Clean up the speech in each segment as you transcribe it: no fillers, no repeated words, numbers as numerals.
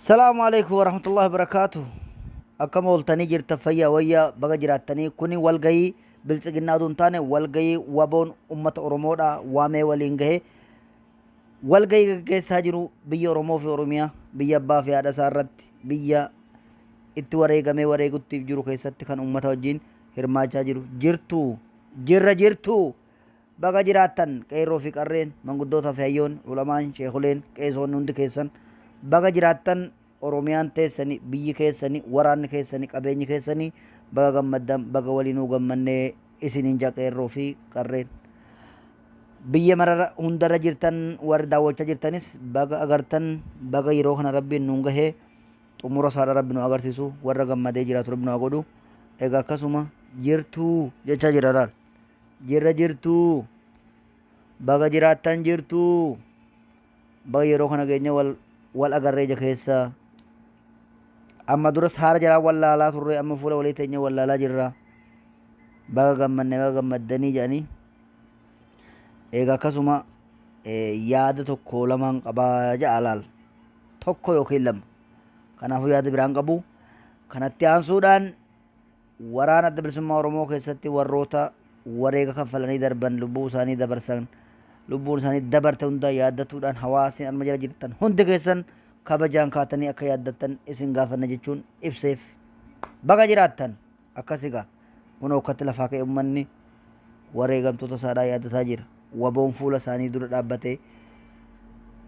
Salaamu alaikum warahmatullahi wabarakaatu. Akkam ooltanii jirtan fayyaa wayyaa baga jiraattanii kuni walgahii biltsiginnaa utuu hin taane walgahii waboon ummata Oromoodha waamee waliin gahee walgahii gaggeessaa jiru biyya Oromoo fi Oromiyaa biyya abbaa fi haadha isaa irratti biyya itti wareegamee wareeguttiif jiru keessatti kan ummata wajjin hirmaachaa jiru jirtu jirra jirtu Baga jiraattan qeerroo fi qarreen, manguddoota fi hayyoonni, ulamaan, sheekholeen, qeesoonni hundi keessan baga jiraattan Oromiyaan teessani, biyyi keessani, waraanni keessani, qabeenyi keessani baga gammaddan, baga waliinuu gammannee isiniin ja qeerroo fi qarreen. Biyya marara hundarra jirtan warri daawwachaa jirtanis baga agartan, baga yeroo kana Rabbiin nuun gahee xumura isaadha Rabbi nu agarsiisu, warra gammadee jiraatu Rabbi nu haa godhu. Egaa akkasuma jirtuu jechaa jira laal. Jirra jirtuu? Baga jiraattan jirtuu? Baga yeroo kana geenye wal wal agarree ija keessa. Amma duras haara jalaa wal laalaa turre amma fuula walii teenyee wal laalaa jirra. Baga gammanne baga gammaddanii jedhanii. Egaa akkasuma yaada tokko lamaan qabaa ja'a laal. Tokko yookiin lama. Kanaafuu yaada biraan qabu. Kanatti aansuudhaan Waraana Adda Bilisummaa Oromoo keessatti warroota wareega kaffalanii darban lubbuu isaanii dabarsan lubbuun isaanii dabarte hunda yaaddatuudhaan hawaasni arma jala jirtan hundi keessan kabajaan kaatanii akka yaaddattan isin gaafanna jechuun ibseef. Baga jiraattan! Akkas egaa kunoo akkatti lafaa ka'e ummanni wareegamtoota isaadhaa yaaddataa jira. Waboon fuula isaanii dura dhaabbatee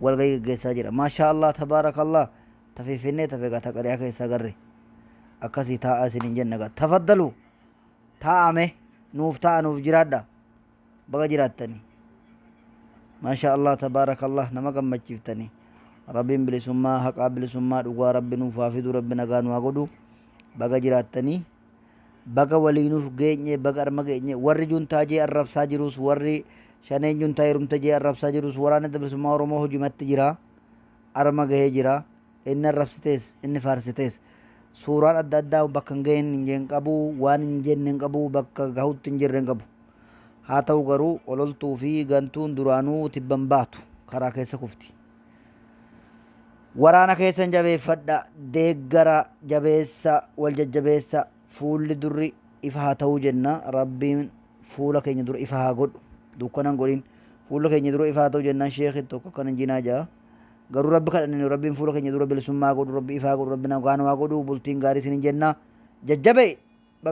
walgahii gaggeessaa jira. Maashaa Allah tabaarakallah ta Finfinnee tafe egaa ta qariyaa keessa agarre. Akkasii taa'aa isiniin jenna egaa. Tafaddalu taa'aa mee nuuf taa'a nuuf jiraadha. Baga jiraattanii. Maashaa Allah tabaarakallah nama gammachiiftanii. Rabbiin bilisummaa haqaa bilisummaa dhugaa rabbi nuuf haa fidu rabbi nagaa nu haa godhu. Baga jiraattanii. Baga waliinuuf geenye baga arma geenye warri juntaa jee arrabsaa jirus warri shaneen juntaa heerumte jee arrabsaa jirus waraanni adda bilisummaa Oromoo hojimatti jira. Arma gahee jira. Inni arrabsitees, inni faarsitees. Suuraan adda addaa bakka hin gahin hin qabu, waan hin jenne hin qabu, bakka gahutti hin jirre hin qabu. Haa ta'u garuu ololtuu fi gantuun duraanuu tibban baatu karaa keessa kufti. Waraana keessan jabeeffadha, deeggara, jabeessa, wal jajjabeessa, fuulli durri ifa haa ta'uu jenna. Rabbiin fuula keenya dura ifa haa godhu. Dukkana hin godhin. Fuula keenya dura ifa haa ta'u jennaan sheekhin tokko akkana hin jinaa ja'a. Garuu Rabbi kadhanne nu Rabbiin fuula keenya dura bilisummaa godhu, Rabbi ifaa godhu, Rabbi nagaa nu haa godhu, bultiin gaarii isiniin jenna. Jajjabee!